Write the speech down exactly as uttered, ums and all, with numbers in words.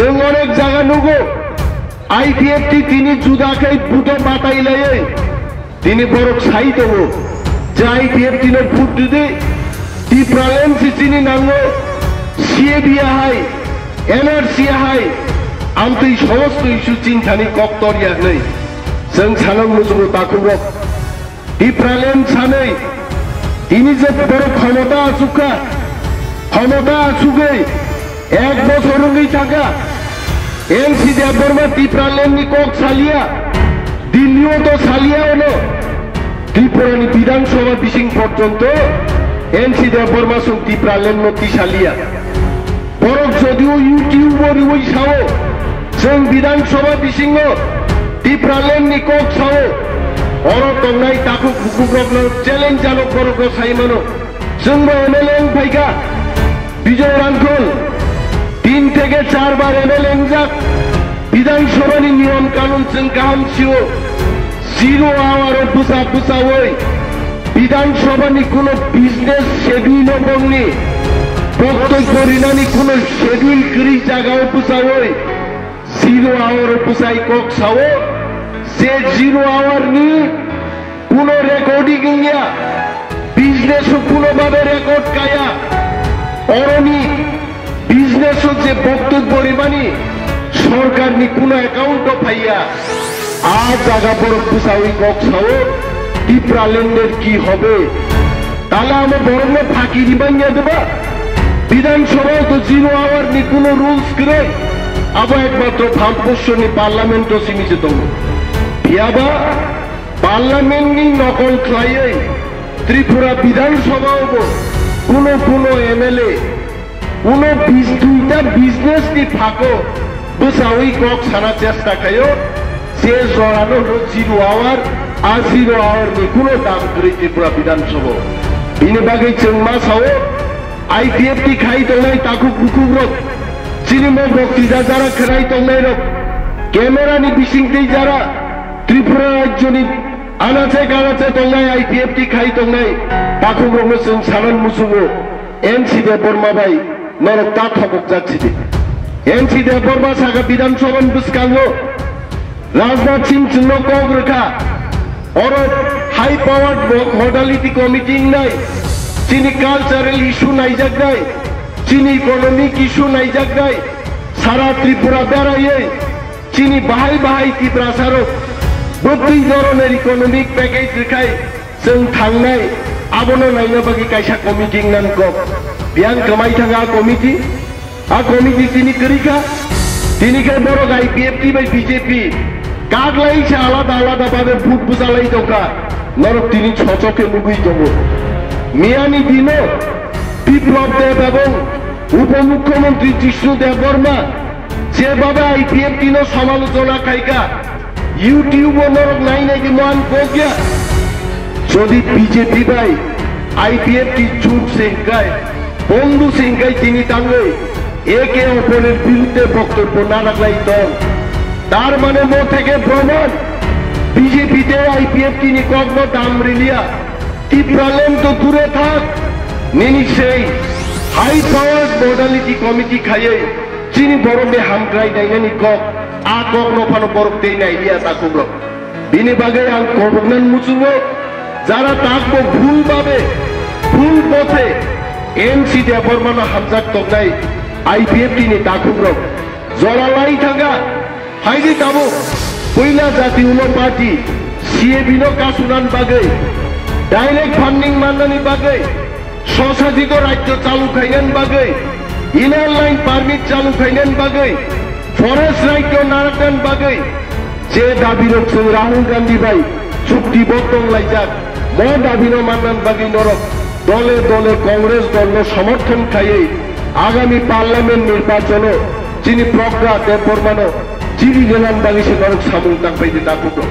Chwng onek jaga nugo, I P F T tini juda khe budo batai laiwi tini borok sai tongo je I P F T no vote rwdi, Tipraland se chini nango, C A B hai, N R C hai, amtwi somosto issue chinthani kok torya hwnwi chwng sanang muchungo takhukrok. Tipraland sanwi tini je borok khomota achukha, khomota achugwi ek bochor wngwi thangkha, N C Debbarma Tipraland ni kok saliya, Delhi o to saliya ono, Tripura ni Bidhan Sabha bising porjonto N C Debbarma song Tipraland no tisaliya. Borok jodio YouTube o riwi sao, chwng Bidhan Sabha bisingo Tipraland ni kok sao, oro tongnai takhuk bukhuk rokno challenge anw borok rok sai mano. Chwngbo M L A wng phaikha, Bijoy Rangkhol, tin theke char bar M L A wngjak, Bidhan Sabha ni niyom kanun chwng kaham sio. Zero hour o bwsa bwsawi Bidhan Sabha ni kuno business schedule o bongni boktobbo rinani kuno schedule kwrwi jaga o bwsawi zero hour o bwsai kok sao je zero hour ni kuno recording wngya, business o kuno babe record kaya, oroni business o je boktobbo rimani sorkar ni kuno account o phaiya. A jaga borok bwsawi kok sao, Tipraland er ki hobe? Tale amo borok no phaki rimanya deba? Bidhan Sabha o to zero hour ni kuno rules kwrwi, abo ekmatro Bham Posho ni parliament o simi se tongo. Phiyaba parliament ni nokol khlaiwi Tripura Bidhan Sabha o bo kuno kuno M L A kuno bis-, duita business ni phago bwsawi kok sana chesta khaio, je jorano hwno zero hour, a zero hour ni kuno dam kwrwi Tripura Bidhan Sabha o. Bini bagwi chwng ma sao, I P F T khai tongnai takhuk bukhuk rok, chini mo boktwija jara khwnai tongnai rok, camera ni bising tei jara Tripura rajyo ni anache kanache tongnai, I P F T khai tongnai takhuk rokno chwng sanan muchungo, N C Debbarma bai norok ta thobokjak sidi. N C Debbarma saka Bidhan Sabha ni bwskango Rajnath Singh chwngno kok rwkha, oro high powered mo-, modality committee wngnai, chini cultural issue naijaknai, chini economic issue naijaknai, sara Tripura beraiwi chini bahai bahai Tiprasa rok bwtwi dhoroner economic package rwkhai chwng thangnai, abono naina bagwi kaisa committee wngna kok. Biyang kwmai thanga committee. A committee tini kwrwi kha, tini khe borok I P F T bai B J P kaglai se alada alada babe vote bwchalai tongkha, norok tini sochok khe nugwi tongo. Miyani dino Biplab Deb ebong Upomukhyamantri Jishnu Debbarma je babe I P F T no samalochona khaikha, YouTube o norok nai nai di mohan kokya. Jodi B J P bai I P F T jut se hingkai, bondhu se hingkai tini tangwi eke oporer birudde boktobbo naraklai tong. Tar mane mo theke proman B J P tei I P F T ni kokno dam riliya. Tipraland to dure thak, nini sei high powered modality committee khaiwi chini borokni hamkrai nainani kok, a kokno phano borok tei nailiya takhukrok. Bini bagwi ang koboknani muchungo, jara takbo bhul babe, bhul pothe N C Debbarmano hamjak tongnai I P F T ni takhukrok jora lai thangkha. Haidi tabuk puila jati ulo party C A B no kasunan bagwi, direct funding mannani bagwi, Swsajito rajyo chalu khainani bagwi, inner line permit chalu khainani bagwi, forest right no naraknani bagwi, je dabi rok chwng Rahul Gandhi bai chukti boddo wnglaijak, mo dabi no mannani bagwi norok dole dole Congress dol no somorthon khaiwi agami parliament nirbachono chini Pragya Debbarma no chiri rwnani bagwi se norok samung tangpai di takhuk rok.